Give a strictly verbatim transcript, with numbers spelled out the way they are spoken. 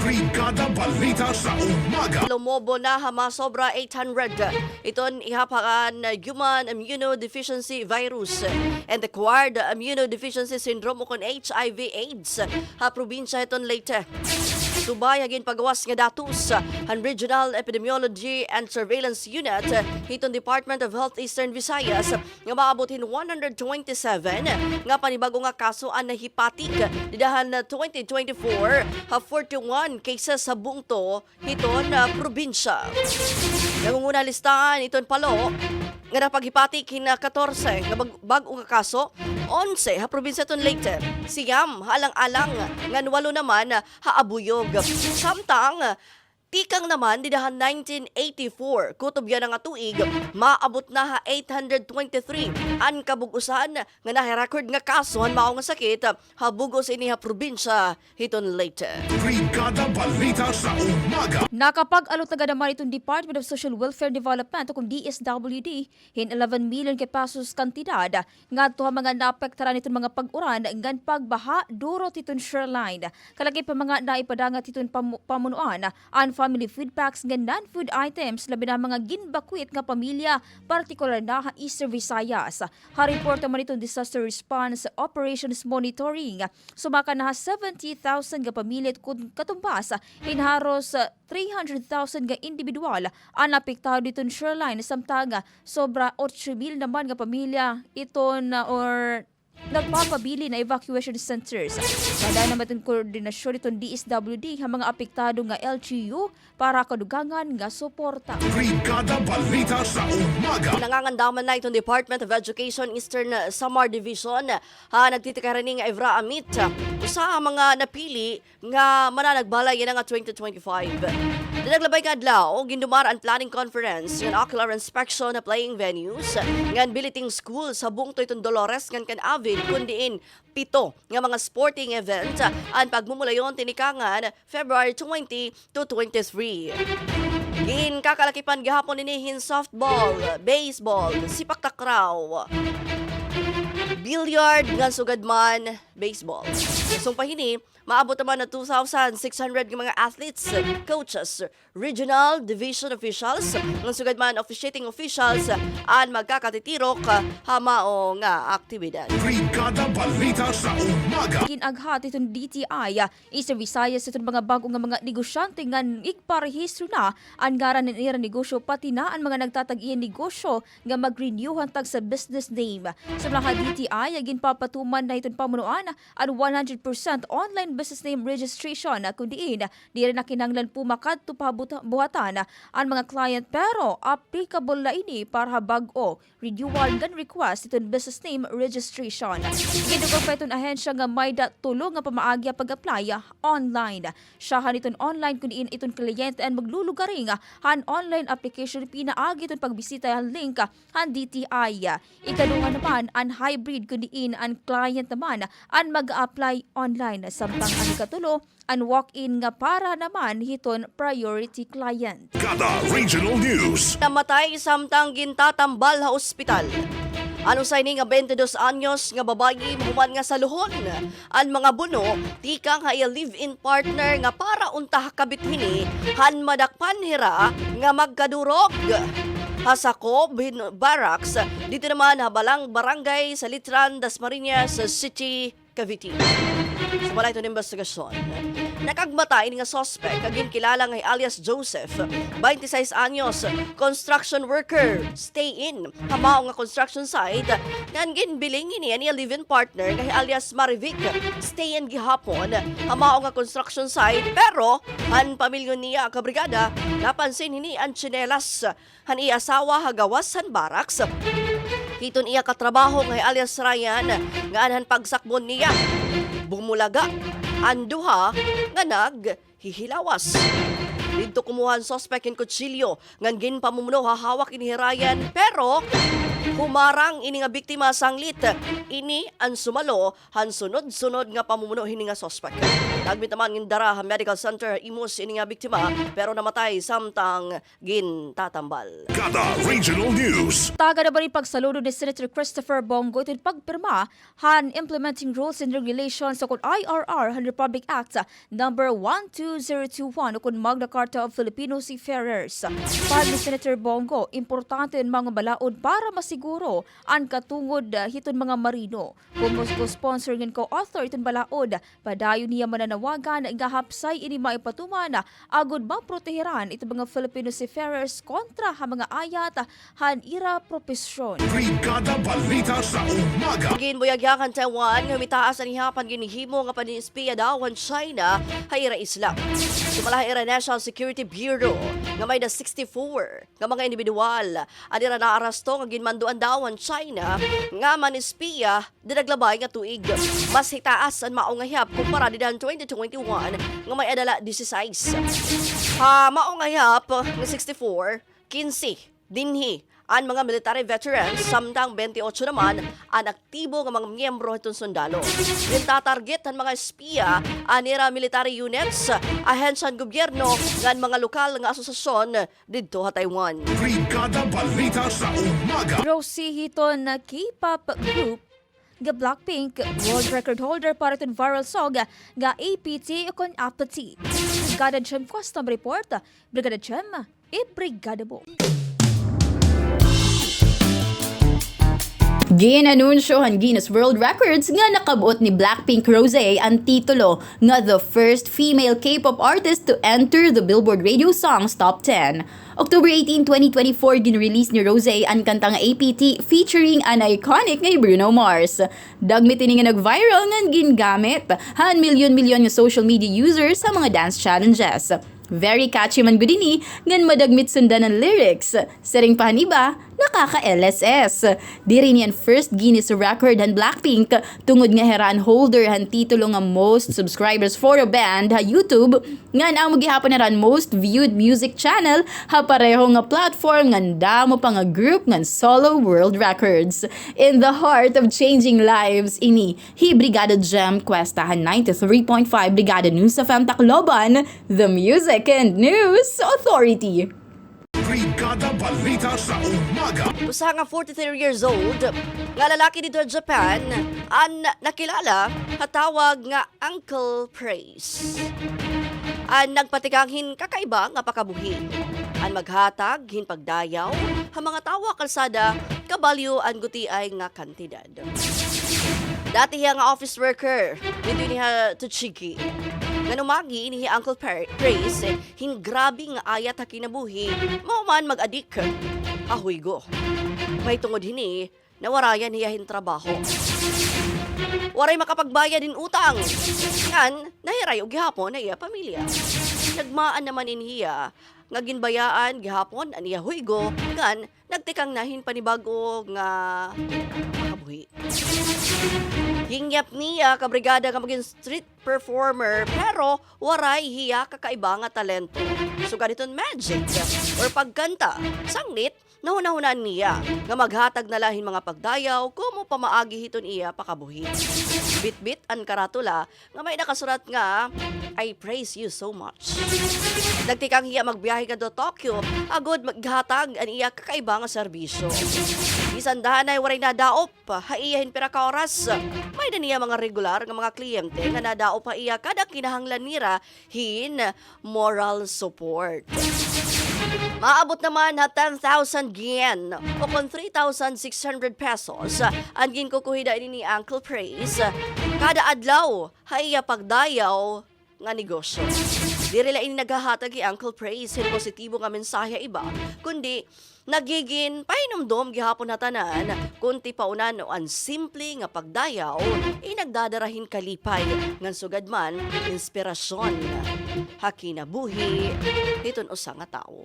Brigada Balita sa Umaga. Lumobo na ha masobra eight hundred iton ihap han human immunodeficiency virus and acquired immunodeficiency syndrome ukon H I V AIDS ha probinsya hiton Leyte. Subay ha ginpagawas nga datos han Regional Epidemiology and Surveillance Unit hiton Department of Health Eastern Visayas, nga maabot hin one hundred twenty-seven nga panibag-o nga kaso an nahipatik dida han twenty twenty-four ha forty-one cases ha bungto hiton, ah, probinsya. Nangunguna listahan hiton Palo nga napaghipatik hin, ah, katorse nga bag-, bag-o nga kaso, onse ha probinsya hiton Leyte, siyam ha Alang-alang, ngan walo naman ha Abuyog. Samtang tikang naman dida han nineteen eighty-four, kutob yana nga tuig, maabot na ha eight hundred twenty-three an kabug-osan nga nahirecord nga kaso han mao nga sakit ha bug-os ini ha probinsya hiton Leyte. Brigada Balita sa Umaga. Nakapag-alot na gad naman iton Department of Social Welfare Development o kon D S W D hin eleven million ka pesos kantidad ngadto ha mga naapektaran hiton mga pag-uran ngan pagbaha durot hiton Shoreline. Kalakip ha mga naipadangat hiton pamu-, pamunuan an family food packs ngan non-food items, labi na mga ginbakwit nga pamilya, partikular na ha Eastern Visayas. Ha report naman hiton Disaster Response Operations Monitoring, sumaka na ha seventy thousand nga pamilya kun katumbas hin haros three hundred thousand nga indibidwal an apektado hiton Shoreline, samtang sobra otso mil naman nga pamilya iton, ah, or nagpapabilin ha evacuation centers. Nagdala naman iton koordinasyon hiton D S W D ha mga apektado nga L G U para kadugangan nga suporta. Brigada Balita sa Umaga. Nangangandaman na iton Department of Education Eastern Samar Division ha nagtitikang rani nga Evra Amit, usa ha mga napili nga mananagbalay yana nga twenty twenty-five. Dida han naglabay nga adlaw, gindumara an planning conference ngan ocular inspection ha playing venues ngan billeting schools ha bungto hiton Dolores ngan kan Avid, kun diin pito nga mga sporting event an pagmumulayon tinikangan February twenty to twenty-three. Ginkakalakipan gihapon ini hin softball, baseball, sipak takraw, billiard, ngan sugad man baseball. Sumpa hini, maabot naman ha two thousand six hundred nga mga athletes, coaches, regional division officials, ngan sugad man officiating officials an magkakatitirok ha mao nga aktibidad. Brigada Balita sa Umaga. Gin-aghat hiton D T I Eastern Visayas hiton mga bag-o nga mga negosyante ngan igparehistro na an ngaran han ira negosyo, pati na an mga nagtatag-iya negosyo nga mag-renew han tagsa business name. Sumala ha D T I, ginpapatuman na hiton pamunuan an one hundred percent online business name registration, kun diin diri na kinahanglan pumakadto pa ha buta-, buhatan an mga client, pero applicable la ini para ha bag-o, renewal ngan request hiton business name registration. Gindunggan pa hiton ahensya nga may-ada tulo nga pamaagi ha pag-apply online. Syahan hiton online kun diin iton kliyente an maglulugaring han online application pinaagi hiton pagbisita han link han D T I. Ikaduha naman an hybrid kun diin an client naman an mag-a-apply online, samtang an ikatulo an walk-in nga para naman hiton priority client. Kada regional news. Namatay samtang gintatambal ha ospital an usa ini nga twenty-dos anyos nga babaye mahuman nga saluhon an mga buno tikang ha iya live-in partner nga para unta ha kabit hini han madakpan hira nga magkadurog ha sakob hin barracks didto naman ha Balang Barangay sa Litran, Dasmariñas City, Cavite. Sumala hiton imbestigasyon, nakagmata ini nga suspek nga ginkilala nga hi alias Joseph, twenty-six anyos, construction worker, stay-in ha mao nga construction site, ngan ginbiling ini an iya live-in partner nga hi alias Marivic, stay-in gihapon ha mao nga construction site, pero an pamilya niya, kabrigada, napansin hini an tsinelas han iya asawa ha gawas han barracks hiton iya katrabaho nga hi alias Ryan, ngan han pagsakbon niya, bumulaga an duha nga naghihilawas. Didto kumuha an suspek hin kutsilyo ngan ginpamumuno ha hawak ini hi Ryan, pero Humarang ini nga biktima sanglit ini an sumalo han sunod-sunod nga pamumuno hini nga suspek. Nagmit naman nga dara ha medical center ha Imus ini nga biktima, pero namatay samtang gintatambal. Kada Regional News. Tagan na ba ni pagsaludo ni Senator Christopher Bong Go iton pagpirma han Implementing Rules and Regulations o kon I R R han Republic Act number one two zero two one o kon Magna Carta of Filipino Seafarers. Pag ni Senator Bong Go, importante an mga balaod para masiguro an katungod, ah, hiton mga marino. Komo co-sponsor ngan co-author iton balaod, padayon niya mananawagan nga hapsay ini maipatuman agod maprotehiran iton mga Filipino seafarers kontra ha mga ayat han ira propesyon. Brigada Balita sa Umaga. Ginbuyag hiya kan Taiwan nga humitaas an ihap han ginhimo nga panispiya daw han China ha ira isla. Sumala ha ira National Security Bureau nga may-ada sixty-four nga mga indibidwal an ira naaresto nga ginmandoan daw han China nga manispiya dida naglabay nga tuig. Mas hitaas an mao nga ihap kumpara dida han twenty twenty-one nga may-ada la disisais. Ha mao nga ihap nga sixty-four, kinse dinhi an mga military veterans, samtang bente otso naman an aktibo nga mga miyembro hiton sundalo. Gintatarget han mga espiya an ira military units, ahensya han gobyerno ngan mga lokal nga asosasyon didto ha Taiwan. Brigada Balita sa Umaga. Rosie, hiton K-pop group nga Blackpink, world record holder para hiton viral song nga A P T o kon Apathy. Brigada Jem Cuesta mag-report. Brigada Jem, ibrigada mo. Gin-anunsyo han Guinness World Records nga nakab-ot ni Blackpink Rosé an titulo nga the first female K-pop artist to enter the Billboard Radio Songs Top ten. October eighteen, twenty twenty-four, gin-release ni Rosé an kanta nga A P T featuring an iconic nga hi Bruno Mars. Dagmit ini nga nag-viral ngan gingamit han milyon-milyon nga social media users ha mga dance challenges. Very catchy man gud ini, ngan madagmit sundan an lyrics. Siring pa han iba, nakaka-L S S. Diri ini an first Guinness record han Blackpink, tungod nga hira an holder han titulo nga most subscribers for a band ha YouTube, ngan amo gihapon hira an most viewed music channel ha pareho nga platform ngan damo pa nga group ngan solo world records. In the heart of changing lives ini hi Brigada Jem Cuesta han ninety-three point five Brigada News F M Tacloban, the music and news authority. Brigada Balita sa Umaga. Usa nga forty-three years old nga lalaki didto ha Japan an nakilala ha tawag nga Uncle Praise an nagpatikang hin kakaiba nga pakabuhi, an maghatag hin pagdayaw ha mga tawo ha kalsada kabalyo an gutiay nga kantidad. Dati hiya nga office worker didto ini ha Tochigi. Ngan umagi ini hi Uncle Pra-, Praise hin grabe nga ayat ha kinabuhi, mao man mag-adik ha huygo. Mahitungod hini, nawarayan hiya hin trabaho. Waray makapagbayad hin utang. Ngan nahirayo gihapon an iya pamilya. Nagmaan naman ini hiya nga ginbayaan gihapon an iya huygo, ngan nagtikang na hin panibag-o nga pakabuhi. Hingyap niya, kabrigada, nga magin street performer, pero waray hiya kakaiba nga talento. Sugad hiton magic or pagkanta, sanglit, nahunahunaan niya nga maghatag na la hin mga pagdayaw komo pamaagi hiton iya pakabuhi. Bitbit an karatula nga may nakasurat nga, "I praise you so much." Nagtikang hiya magbiyahe ngadto Tokyo agod maghatag an iya kakaiba nga serbisyo. Bisan danay waray nadaop ha iya hin pira ka oras, may-ada niya mga regular nga mga kliyente nga nadaop ha iya kada kinahanglan nira hin moral support. Maabot naman ha ten thousand yen o kon three thousand six hundred pesos an ginkukuhida ini ni Uncle Praise kada adlaw ha iya pagdayaw nga negosyo. Diri la ini naghahatag hi Uncle Praise hin positibo nga mensahe ha iba, kundi nagigin pahinumdom gihapon ha tanan kon tipaunan o an simple nga pagdayaw, eh, nagdadara hin kalipay ngan sugad man inspirasyon ha kinabuhi hiton usa nga tawo.